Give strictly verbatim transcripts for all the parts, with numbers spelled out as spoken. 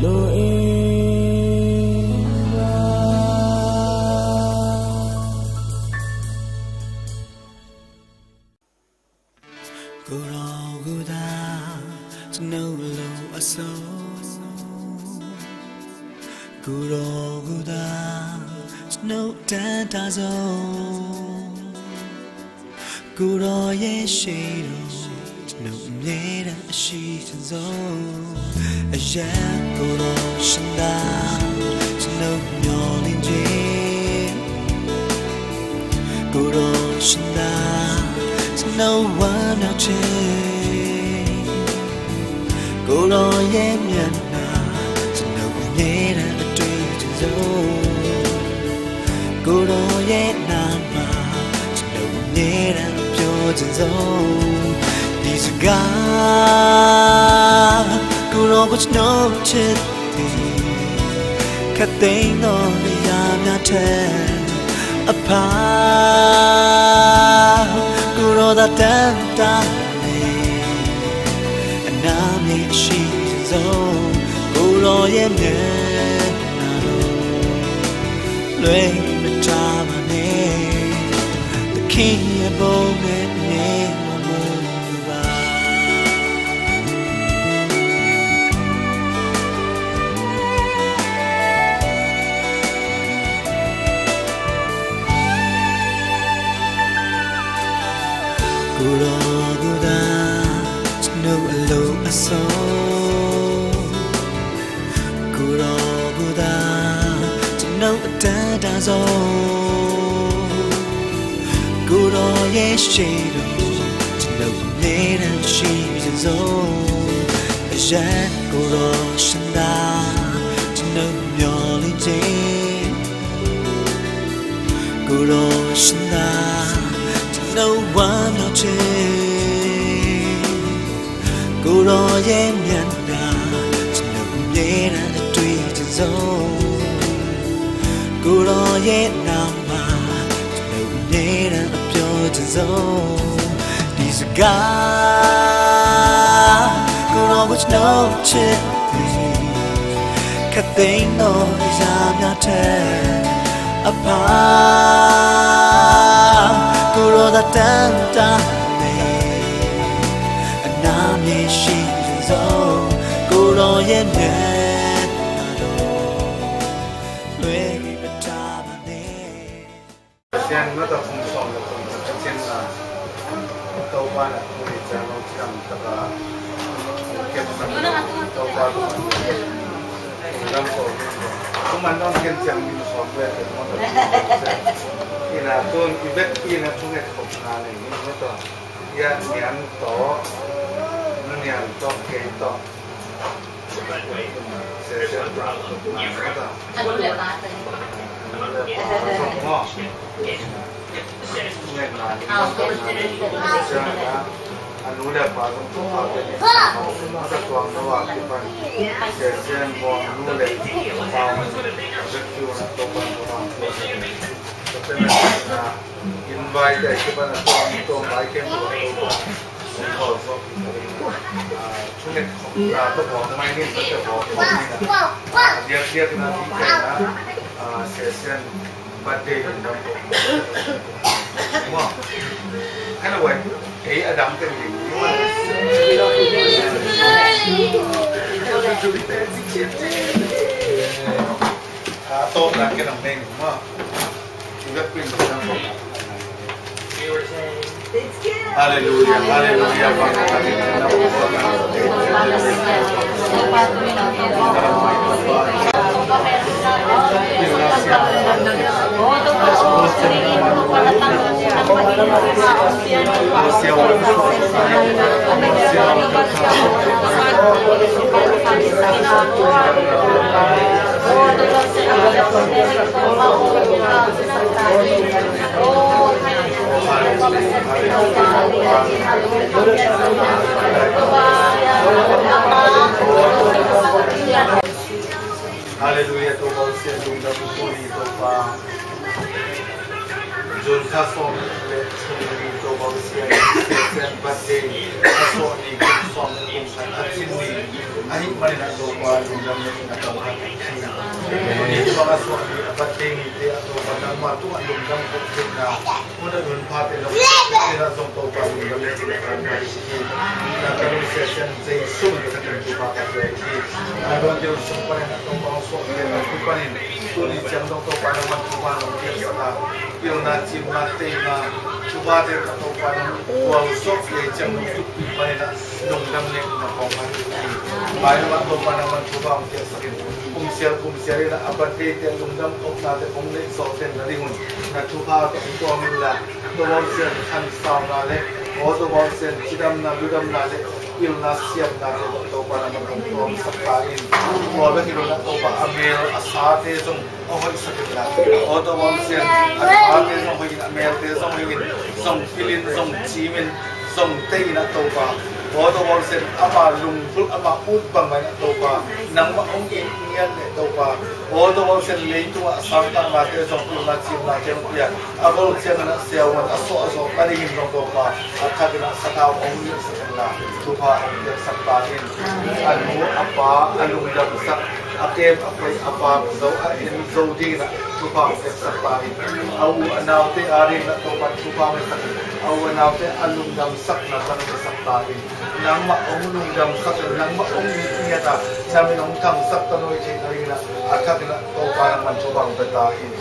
ကိုယ်တော်ကိုယ်သာကျွန်ုပ်အလိုအဆုံး ကိုယ်တော်ကိုယ်သာကျွန်ုပ်တန်တာဆုံး ကိုယ်တော်ရဲ့ရှေ့တော်ကျွန်ုပ်အမြဲတမ်းအရှိချင်ဆုံး အရက်ကိုယ်တော်ရှင်သာကျွန်ုပ်မျှော်လင့်ခြင်း ကိုယ်တော်ရှင်သာကျွန်ုပ်ဝမ်းမြောက်ခြင်း ကိုယ်တော်ရဲ့မျက်နှာကျွန်ုပ်အမြဲတမ်းအတွေ့ချင်ဆုံး ကိုယ်တော်ရဲ့နာမကျွန်ုပ်အမြဲတမ်းပြောချင်ဆုံး ဒီစကား ကိုယ်တော်ကိုကျွန်ုပ်ချစ်သည် ခပ်သိမ်းသောအရာများထက်အဖ ကိုယ်တော်သာတန်တားနေ အနာမည်အရှိဆုံး ကိုယ်တော်ရဲ့မျက်နှာတော် လွဲမထားပါနဲ့ သခင်ရဲ့ဘုန်းနဲ့အမြဲမမူပါ ကိုယ်တော်ကိုယ်သာကျွန်ုပ်အလိုအဆုံး ကိုယ်တော်ကိုယ်သာကျွန်ုပ်အတန်တာဆုံး ကိုယ်တော်ရဲ့ရှေ့တော်ကျွန်ုပ်အမြဲတမ်းရှိချင်ဆုံး အရက်ကိုယ်တော်ရှင်သာကျွန်ုပ်မျှော်လင့်ခြင်း ကိုယ်တော်ရှင်သာကျွန်ုပ်ဝမ်းမြောက်ခြင်း ကိုယ်တော်ရဲ့မျက်နှာကျွန်ုပ်အမြဲတမ်းအတွေ့ချင်ဆုံး ကိုယ်တော်ရဲ့နာမကျွန်ုပ်အမြဲတမ်းအပြောချင်ဆုံး ဒီစကား ကိုယ်တော်ကိုကျွန်ုပ်ချစ်သည် ခပ်သိမ်းသောအရာများထက်အဖ ကိုယ်တော်သာတန်တားနေ အနာမည်ရှိဆုံး ကိုယ်တော်ရဲ့မျက်နှာတော် လွဲမထားပါနဲ့ Pasian na ta phung sawm le phung khat Pasian na Topa na phung ni cha lo chi lam ta ka kep sa Topa ko lam ko ko man dong ken chang min sawm le ken mo ta ina tun i bet ina phung et khop na ne ni mo ta ya nian to nu nian to kei to Invite a kipan a tuam tuam lai kem tua tuam tuam khol so. Thunget khop na to khop mai ni sa te khop khop ni na. Diak diak na ti te na. Session birthday ni dam khop. Mo. Hello wai. Ei a dam te ni. A to na ke nam nei ni mo. Hallelujah, hallelujah. Hallelujah, Topa, Sian, Lungdam, Kuri, Topa. June kha sawm le thum ni Topa Pasian, Pasian birthday, a sawh ni kum sawm le kum khat a cin ni, Ahih manin ah Topa lungdam le na tawh khat hi. Tuni bang a suah ni a birthday nite ah Topa nangmah tungah lungdam kong theihna hun a hun phate lo ina zong Topa lungdam le na tawh khat hi. Na ka lungsiat sian Jesu min ka kan Topa ka hi. A lungdam sung panin ah Topa suah le na tu panin tuni ciang dong Topa nangmah Topa nong piaksak a pilna cimna teina thupha te ka Topa nong kual suak le ciang nong tup pi panin ah lungdam le na kong a hi. Bai lam ah Topa nangmah thupha hong piaksak in kumsial kumsial in ah a birthday te lungdam kohna te hong neih zawh den na ding un na thupha tawh hong tuam in la Topa Pasian khansauna le aw Topa Pasian cidamna ludamna le pilna siamna te tawh Topa nangmah hong tuamsak ta in. Tua bek hi lo in ah Topa a mel a sate zong a hoihsak in la aw Topa Pasian a sate zong hoih in a melte zong hoih in zong pil in zong cim in zong tei in ah Topa aw Topa Pasian ama lunggulh ama ut bangmah in ah Topa nangmah hong it ngiat leh Topa aw Topa Pasian leitungah a sangtaknate zong pilna cimnate hong pia a gol ciangin ah siavuan a suah zawh ka dingin zong Topa a thakin ah sathau hong liansak in la thupha hong piaksak ta in. A nu a pa a lungdamsak a kem a khoi a vak zo a en zo dingin ah thupha hong piaksak ta in. A u a naute a dingin ah Topa thupha hong piaksak in a u a naute a lungdamsakna tang hong piaksak ta in. Nangmah hong lungdamsak in nangmah hong it ngiat a na min hong thangsak ta nuai theih na dingin ah a thakin ah Topa nangmah thupha hong pia ta in.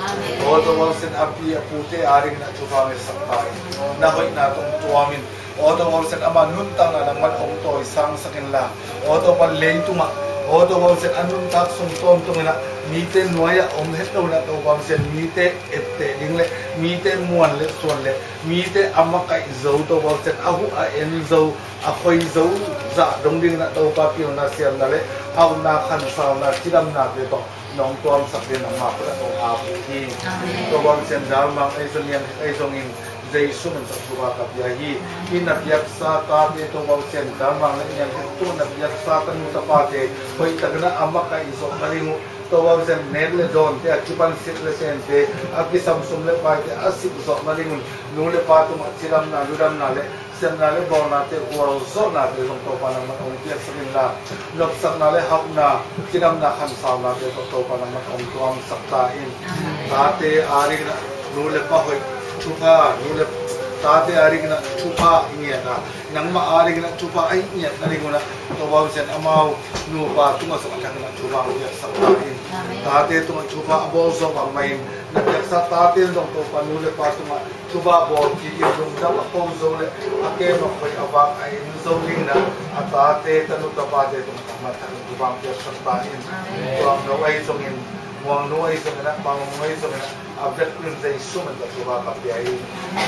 Aw Topa Pasian a pi a pute a dingin ah thupha hong piaksak ta in. Na hoihna tawh hong tuam in aw Topa Pasian ama nuntakna nangmah hong tawisangsak in la aw Topa leitungah aw Topa Pasian a nuntak sung tawntung in ah mite nuai-ah om het lo in ah Topa Pasian mite etteh ding le mite muan le suan le mite a makaih zo Topa Pasian a huh a en zo a khoi zo zah dong dingin ah Topa pilna siamna le hauhna khansauna cidamnate tawh nong tuamsak dingin nangmah khut ah kong ap hi. Topa Pasian dalmang ei zong niang ei zongin Jesu min tawh thupha ka pia hi. Hih na piaksa tate Topa Pasian dalmang le niang khek tu na piaksa tanu tapate hoihtakin ah a makaih zawh na ding uh Topa Pasian nek le dawnte a kipan silh le tente a kisam sum le paite a silh zawh na ding un nu le pa tungah cidamna ludamna le siamna le bawlnate gualzawhnate zong Topa nangmah hong piaksak in la nopsakna le hauhna cidamna khansaunate tawh Topa nangmah hong tuamsak ta in. Tate a dingin ah nu le pa hoih thupha nu le tate a dingin ah thupha ngiat a nangmah a dingin ah thupha a hih ngiat na ding un ah Topa Pasian amau nupa tungah zong a thakin ah thupha hong piaksak ta in. Tate tungah thupha a bawl zawh mahmah in na piaksa tate zong Topa nu le pa tungah thupha bawl kik in lungdam a ko zo le a kem a khoi a vak a en zo dingin ah a tate tanu tapate tungah nangmah thakin thupha hong piaksak ta in. Tuamno ahi zongin muangno ahi zongin ah pangno ahi zongin ah a vekpi un Jesu min tawh thupha ka pia hi.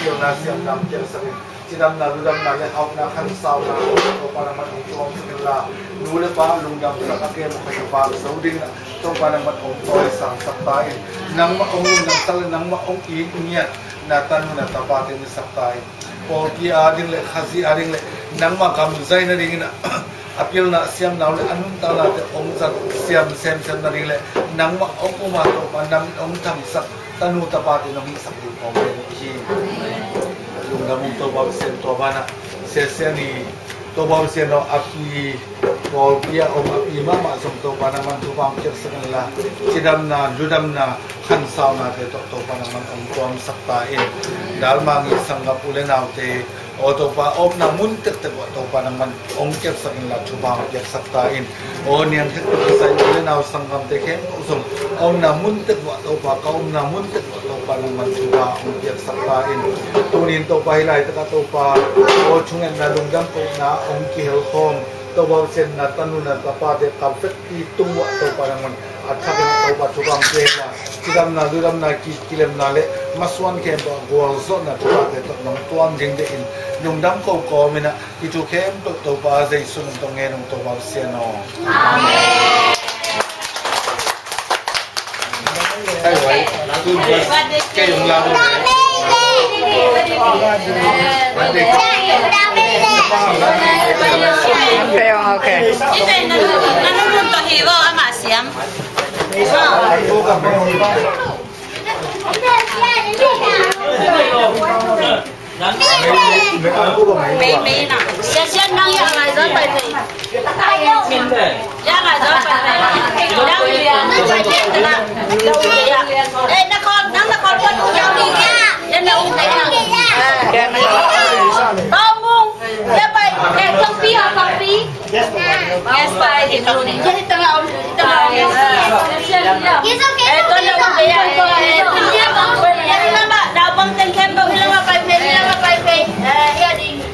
Pilna siamna hong piaksak in cidamna ludamna le hauhna khansauna Topa nangmah hong tuamsak in la nu le pa lungdamsak a kem a khoi a vak zo dingin ah Topa nangmah hong tawisangsak ta in. Nangmah hong lungdamsak le nangmah hong it ngiat na tanu na tapate hong hisak ta in. Pawlpi a ding le Khazih a ding le nangmah gam zai na dingin ah a pilna a siamna uh le a nuntaknate hong zat siam semsem na ding le nangmah hong um a Topa nang hong thangsak tanu tapate nong hihsak ding kong gen hi. Lungdam ung Topa Pasian. Tua banah Sia Sian i Topa Pasian aw a pi pawlpi a om a pi mahmah zong Topa nangmah thupha hong piaksak in la cidamna ludamna khansaunate tawh Topa nangmah hong tuamsak ta in. Dalmang i sanggam u le naute aw Topa a omna mun tektek uah Topa nangmah hong kepsak in la thupha hong piaksak ta in. Aw niang khek tuk kisai u le nau sanggamte khempeuh zong a omna mun tek uah Topa ka omna mun tek uah Topa nangmah thupha hong piaksak ta in. Tunin Topa hih laitakah Topa aw thungetna lungdam kohna hong kihelkhawm Topa Pasian na tanu na tapate ka vekpi tung uah Topa nangmah a thakin Topa thupha hong pia in la cidamna ludamna ki kilemna le masuan khempeuh a gualzawhna thupate tawh nong tuam ding dehin lungdam ko kawmin ah hih thu khempeuh Topa Jesu min tawh ngen ung Topa Pasian aw. Amen. Kei ung la. Okay, okay. Eh, na khawl, nang na khawl pua tu. Yan na um, yan na um. Tawmung. Ya pai. Eh, pangpi ah, pangpi. Yes, pai. Yan i tang a um, i tang a um. Eh, tuan na um, ya. Eh, tuan na um, ya. Hilama, na bang teng kem bang, hilama pai pe, hilama pai pe. Eh, ya ding.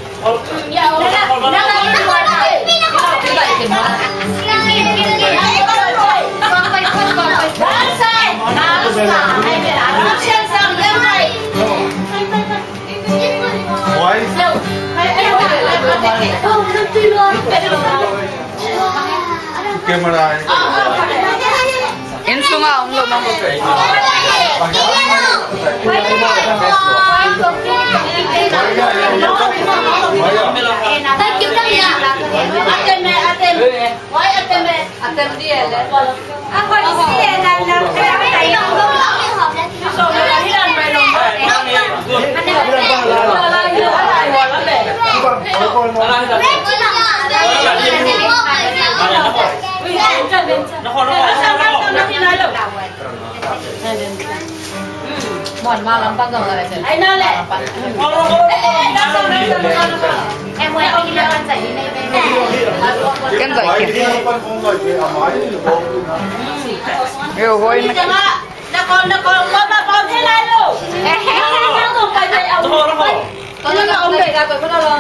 Camera. Inn sungah om lo maw? Ken zai ken. Yo, hoi na.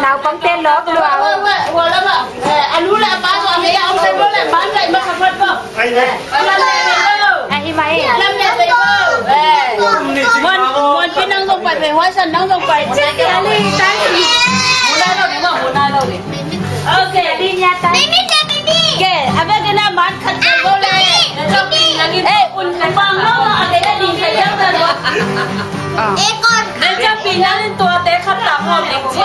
Naupangte lawk lua. Ahi mai. Muanpi nang zong pai ve, Huai San nang zong pai. Okay. Ke, a bek in a man khat pai vo le. Eh, un bang lo a ke da ding ka yang da lo. Ah. Benjamin nang in tua te khat ta hawm ding ci.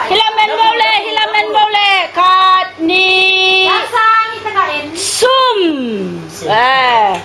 Hileh men vo le, hileh men vo le. Khat, nih, sum. Eh.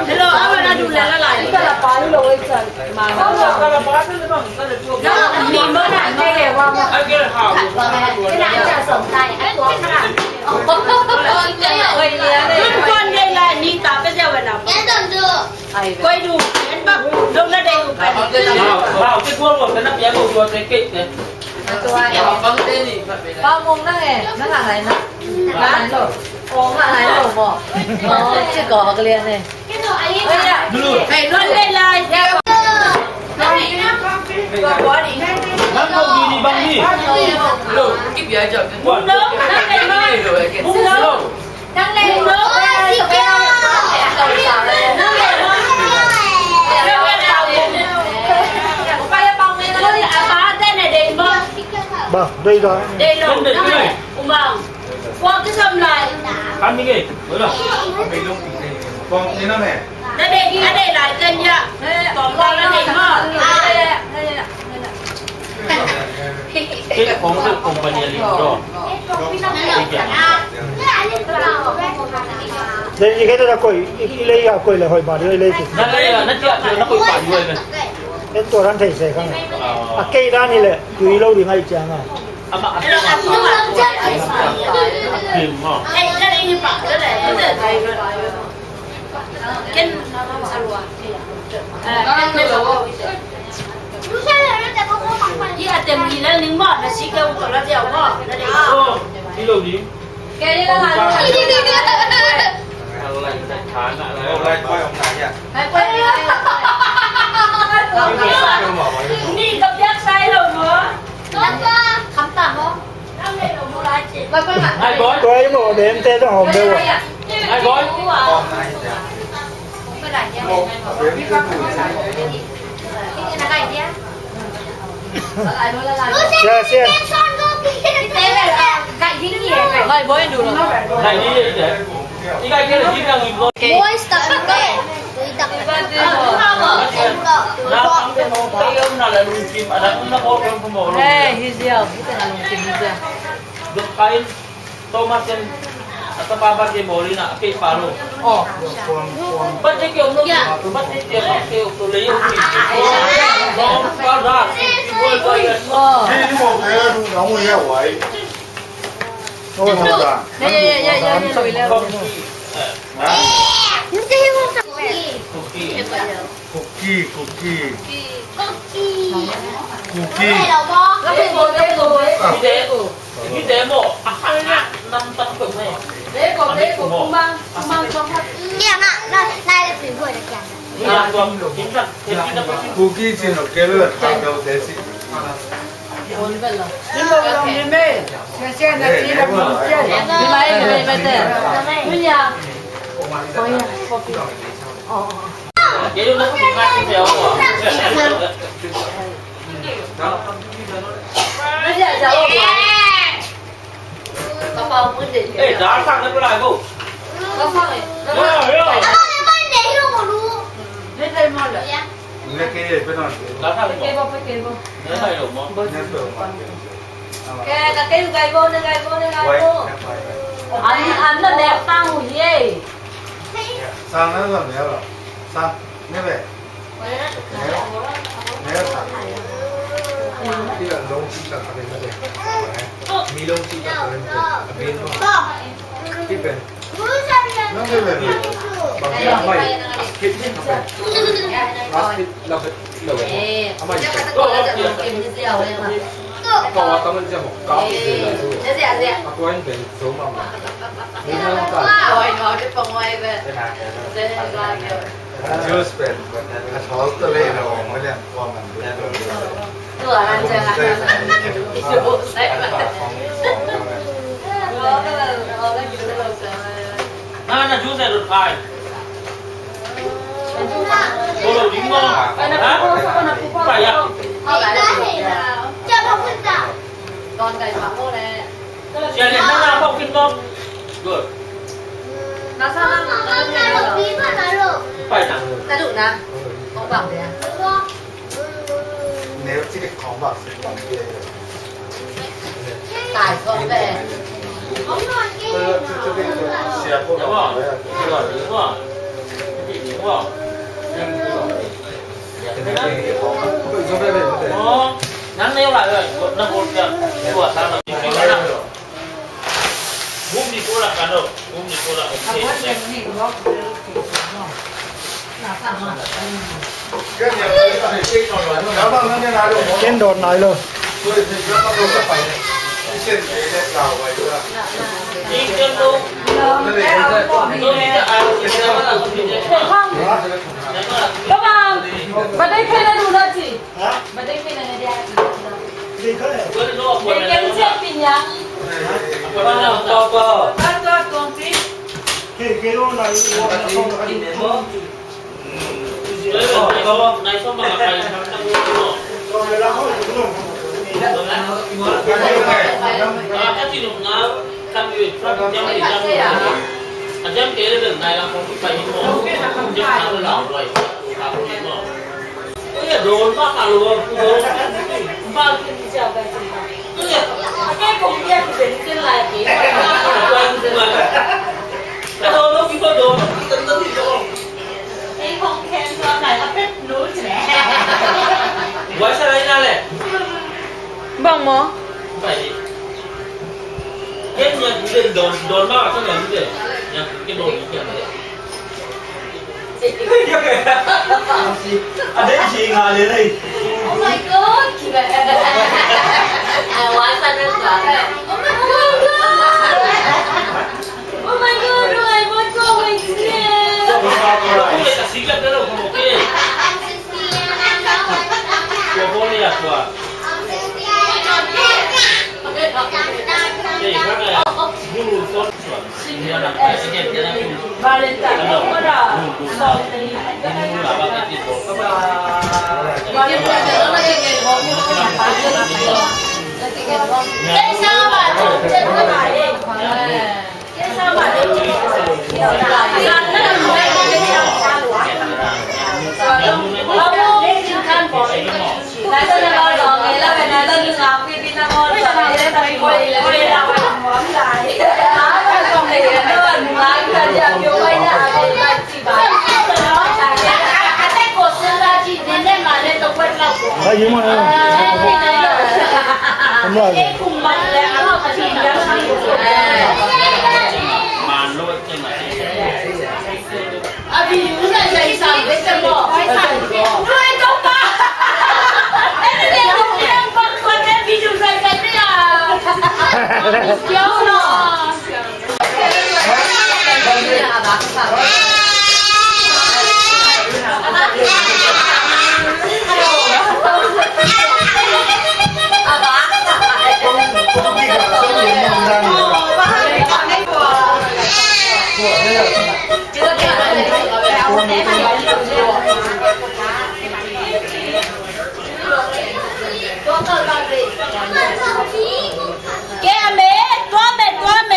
Hello, ama na du la la la. Koi du, en bak, dong na dei u pen. Hau, hau, te gual gual, te na piang gual gual, te kei te. Pau Mung nang e, nang a lai na. Nang a lai lo. Ong a lai lo mo. Ong ci ko ka lian e. Hei, nuan lei lai. Nang ko ni ni bang ni. Lo, kip ya jap. Mung dong, nang lei mo. Mung dong. Ba, dei da. Kei khong su company a lim daw. Dei ni kei ta koi, i lei a koi le hoi ba dei lei ki. Na lei a, na tia na koi pa dei le. En tua ran thei se khang. A kei dan hi le, tui lo ding ai ciang a. Ama a lim ma. Ken salua. Ih a tem i la ning maw, na si keu tawh la ziau maw, na dei. Oh, si lo ding. Kei ni la la. Ni ka piak sai lo maw. Kham ta maw. Ngai boy. Tua i maw, dem te tawh hawm deuh a. Ngai boy. Sia, sia. Ngai boy, du lo. Ngai ni, eh. Boys, tak. Hey, he's here. He's here. Thomas in a tapa birthday maw li na a kei pa lo. Oh. Birthday kei om lo. Birthday kei om lo. Kei om lo. Oh. Yeah, yeah, yeah, yeah, yeah. Cookie, cookie. Cookie. Cookie. Cookie cin lo kei lo, ta lo te si. Juice pen a thawl ta leh na om mah lian kua man. Na na juice a lut khai. Bolo ding mo. Ha? Pai ya. Sia lian na na bok kin mo. Good. Pai na. Nếu chỉ để có Ken dawt nai lo. Come on. But they cannot do nothing. Hah? Ba dei kei na na dia. Dei kei. Dei kei na dia pi nya. Ba ba. Ba ba tong pi. Kei kei lo na i lo na song na ka di. Kei lo na i song ba ka kai na ka di. Ka di lo na. Kan yu kan jam ni jam ni. A jam kei le bel nai lam kong pai ni mo. Jam na lo lau loi. Ka ko ni mo. Oi, don ma ka lo ku don. Ba ke ni jam ba jam. Oi, a ke kong ya ku ben ken lai ke. Ka don lo ki ko don. Ki don don ni don. Ei kong ken lo nai a pet nu che. Wai sa lai na le. Bang mo. Pai ni. Ken nya ku den don don ma ka nya ku den. Nya ku ken don ni ken. A den si nga le nei. Oh my God. I want to know. Oh my God. Oh my God, no, I want to go away today. Ko ko ka si ka da lo ko ke. Ko ko ni a kwa. Valentine ko da. Kei a me, tua me, tua me.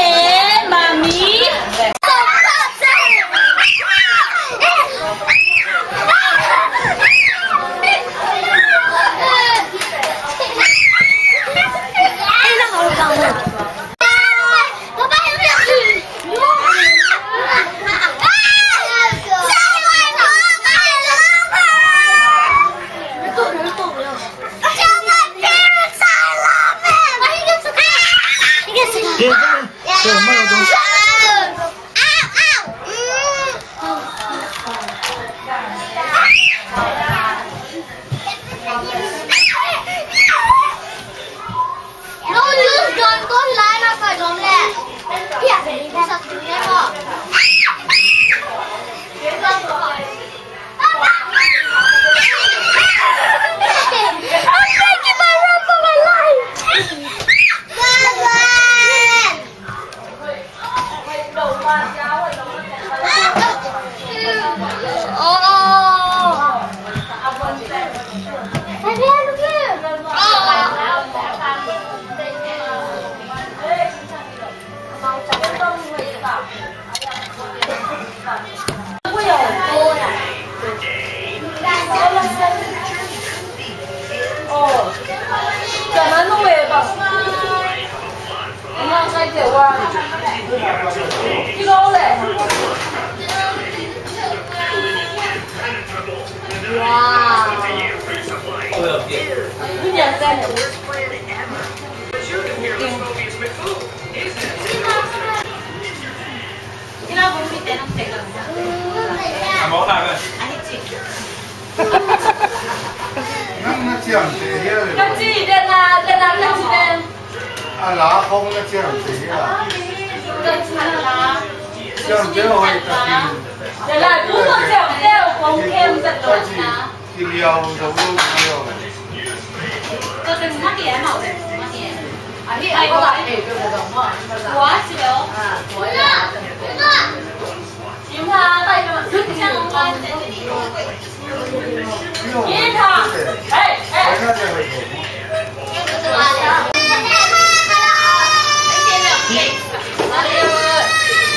Ciamteh hial lo. Ka ci den a, den a ka ci den. A la khong na ciamteh hial. Ka ci na la. Ciamteh hoih takin. Den a tu ma ciamteh khong khem zat lo na. Ka ci kiliau zo lo na lo. Ka ci ma kiliau ma. Ahi ai ko ta. Wa ci lo.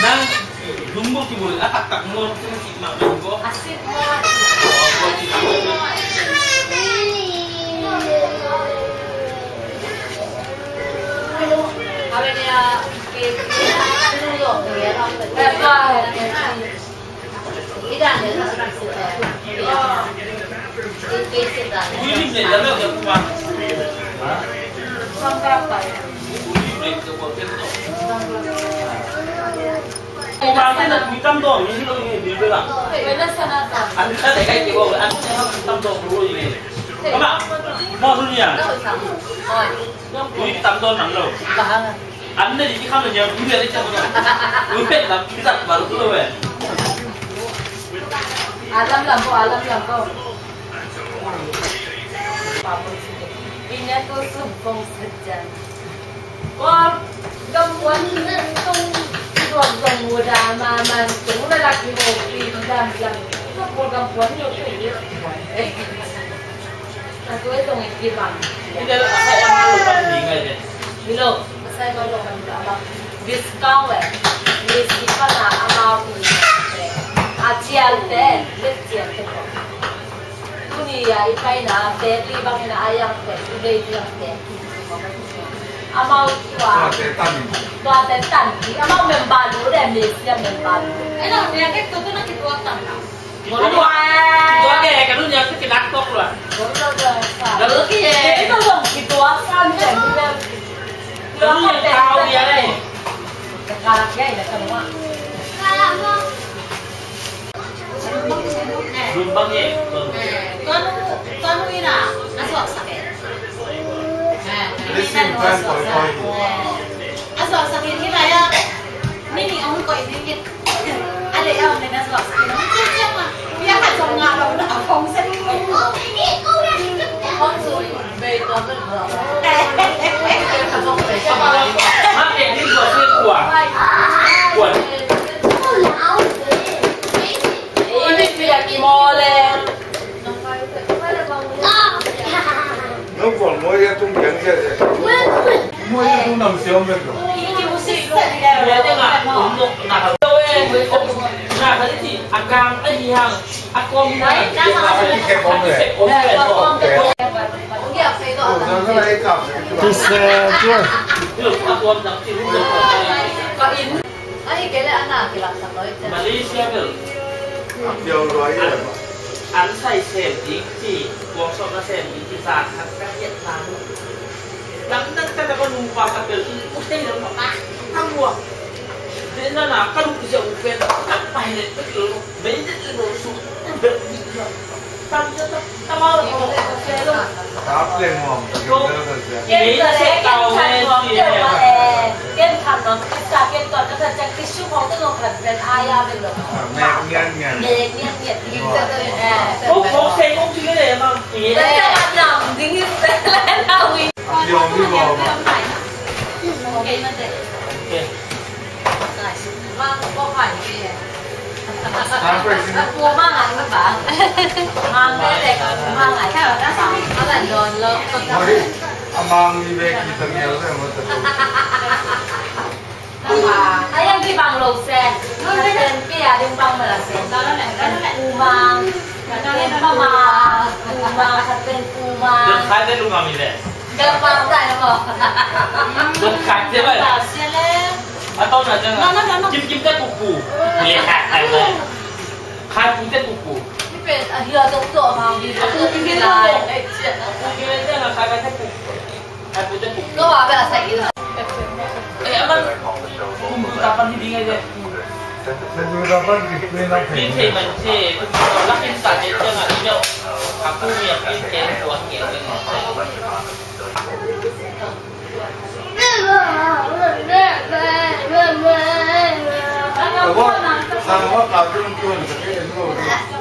Nang, nung mo kibul, a taktak mo, kung si Mak Mak ko. Asit mo. An na di ki kham na niam tu dia le chang ko. U pet lam ki zat baru tu lo eh. Alam lam ko, alam lam ko. Inya tu sum kong sejan. Ko gam wan tung tuang gam muda maman tung la lak ni mo pi lam lam. Ko gam wan yo tu. Atu e tong e kibang. Ida la asai ama lo kan di ngai de. Milo, asai ama lo kan di ama. Discount e. Discount na ama ku. Acial te, le cial te ko. Tuni a i paina te li bang ina ayang te, i dei ayang te. Amau tua. Tua te tan. Tua te tan. Amau member lu de, Malaysia member lu. Ena, dia ke tu tu na kituak tan na. Tua ke, ka nu nya tu kinak tok lua. Lalu ke. Itu dong kituak san jen. Ka nu nya kau dia ni. Sekarang dia ina semua. Belum bang ye. Tuan, tuan ina. Asal sakit. Asal sakit ina ya. Ni ni ang ko ini. Ada ya, ang nasa sa ina. Siapa? Dia kacau ngapa? Udah apa? Saya mau. Ini pila kimole. Nong kual mo ya tung yang ya ya. Mo ya tung nam siam ya tu. Akang ahi hang akom na. Tus tua. Ahi kei le ana kilaksak lo i cian. Malaysia bel. An, an sai sem ding ci, kuang sawm na sem ding ci, zan khat ka hiat na mu. Lamdang ka na ka nupa ka bel, u tei lam ka, ka muak. Dena na ka luk sia u pen, ka pai le pek lo, mei det lo su, bel ni ka. Tam ja tam. Ayang di bang lo se. Ten pi a ding bang mala se. Umang. Ten pama. Umang. Ten umang. Dot khai te lungam i le. Dot khai te lungam i le. Dot khai te bai. Atau na jang. Kim kim te kuku. Khai pu te kuku. Ipe a hia tok tok mang di. Aku kira tok. Aku kira tok na khai te kuku. Aku te kuku. Ko a ba sa kira. Eh, aman. Kumbu tapan di ngai de. Min thei man thei, lakin sa te te na ina. Aku mi a pin ke, kuan ke. Sa wa ka tun tun sa ke no.